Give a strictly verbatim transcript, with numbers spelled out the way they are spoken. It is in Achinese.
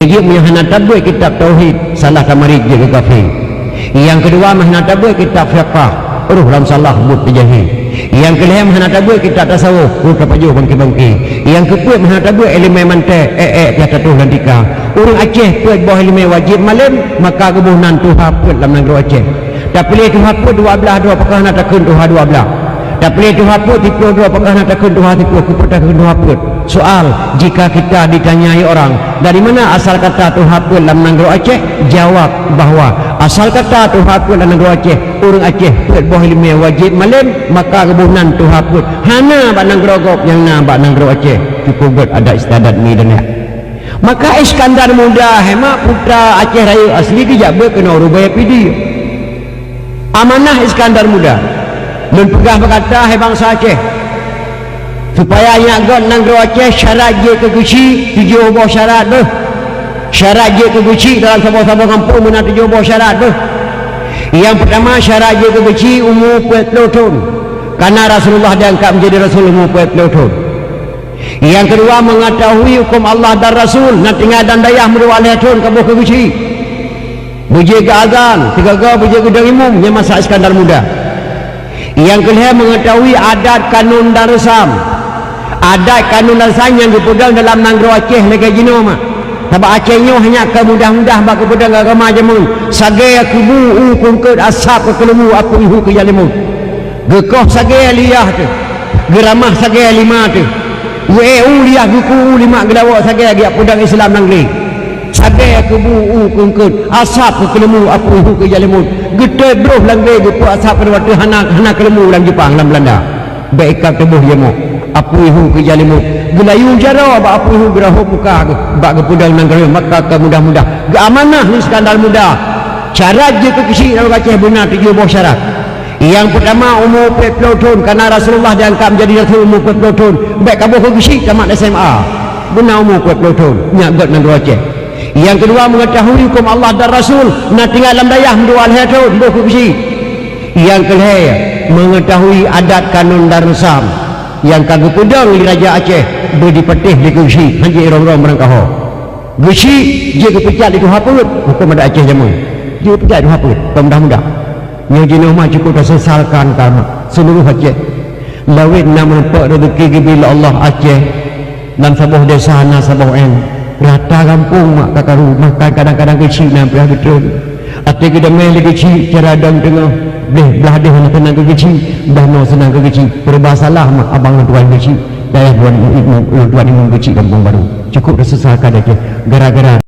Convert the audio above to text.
Jeuet meunyoe hana tabeuet kitab tauhid, salah tamarit jeuet keu kafé. Nyang keudua, meuhana tabeuet kitab fiqah, roh lam salah buet teujahi. Nyang keulhèe, meuhana tabeuet kitab tasawuf, roh tapajoh bangke-bangke. Nyang keupeuet, meuhana tabeuet ileumèe mantek, èk-èk piah tatuh lam tika. Ureueng Aceh peuet boh ileumèe wajéb malém, maka geuboh nan tuha peuet lam nanggroe Aceh. Tapiléh tuha peuet dua blaih droe, pakon hana takheun tuha dua blaih? Tapiléh tuha peuet siplôh droe, pakon hana takheun tuha siplôh, keupeue takheun tuha peuet? Soal, jika kita ditanyai orang, "Dari mana asal kata tuha peuet lam nanggroe Aceh?" Jawab bahwa asal kata tuha peuet lam nanggroe Aceh, ureueng Aceh peuet boh ileumèe wajéb malém, maka geuboh nan tuha peuet. Hana bak nanggroe gob, nyang na bak nanggroe Aceh. Cukup gèt adat istiadat mi dan nyak. Maka Iskandar Muda, hai mak, putra Aceh Rayeuk asli, geujak beuet keunoe rubaya Pidie. Amanah Iskandar Muda, lôn peugah bak gata, hai bansa Aceh, supaya nyak gèt nanggroe Aceh, syarat jeuet keu geuchik, tujoh boh syarat beuh. Syarat jeuet keu geuchik dalam saboh-saboh gampông meunan tujoh boh syarat beuh. Nyang peutama, syarat jeuet keu geuchik umu peuet plôh thôn, karena Rasulullah diangkat menjadi rasul umu peuet plôh thôn. Nyang keudua, mengetahui hukum Allah dan Rasul, na tinggai lam dayah meudua lhèe thôn ka boh keu geuchik. Beujeuet geuazan, sigoe-goe beujeuet geudong imum, nyan masa Iskandar Muda. Nyang keulhèe, mengetahui adat, kanun dan reusam. Adat, kanun dan reusam nyang geupeudong dalam nanggroe Aceh lagèe jinoe mak. Sabab Aceh nyoe hanya ka mudah-mudah bak geupeudong agama jameun. Sagèe keu bu u kungkot, asab keu keuleumbu, apui hu keu jalimut. Geukoh sagèe liah teuh, geuramah sagèe lima teuh. Geuék u liah, geuku u limak, geulawok sagèe geujak peudong Islam lam glé. Sagèe keu bu u kungkot, asab keu keuleumbu, apui hu keu jalimut. Geutôi broh lam glé, geupeu asab keu watèe hana, hana keuleumbu lam Jeupang, lam Beulanda. Bèk ikat tuboh jeumoh, apui hu keu jalimut. Geulayu jaroe bak apui hu, geurahom muka geuh bak geupeudong nanggroe, maka ka mudah-mudah geuamanah lé Iskandar Muda. Syarat jeuet keu geuchik lam Aceh beuna tujoh boh syarat. Nyang peutama, umu peuet plôh thôn, karena Rasulullah diangkat menjadi rasul umu peuet plôh thôn. Bèk ka boh keu geuchik tamat S M A, beuna umu peuet plôh thôn, nyak gèt nanggroe Aceh. Nyang keudua, mengetahui hukum Allah dan Rasul, na tinggai lam dayah meudua lhèe thôn, boh keu geuchik. Nyang keulhèe, mengetahui adat, kanun dan reusam nyang ka geupeudong lé Raja Aceh, beu jipatéh lé keu geuchik, hana jeuet rong-rong meurangkaho. Geuchik jeuet geupeucat lé tuha peuet, hukum adat Aceh jameun. Jeuet geupeucat lé tuha peuet, kon mudah-mudah. Nyoe jinoe mak cukup taseusalkan kamoe seuluruh Aceh. Lawét na meurumpok reuzeki geubri lé Allah Aceh. Lam saboh desa na saboh èn. Rata gampông mak ka karu, bahkan kadang-kadang geuchik na piah geutreun. Até geudamé lé geuchik cara dong teungoh. Blah, blah deh na seunang keu geuchik, blah noe seunang keu geuchik. Peureuba salah mak abang lôn tuan geuchik. Dayah lôn tuan imum, lôn tuan imum geuchik gampông barô. Cukup taseusalkan Aceh. Gara-gara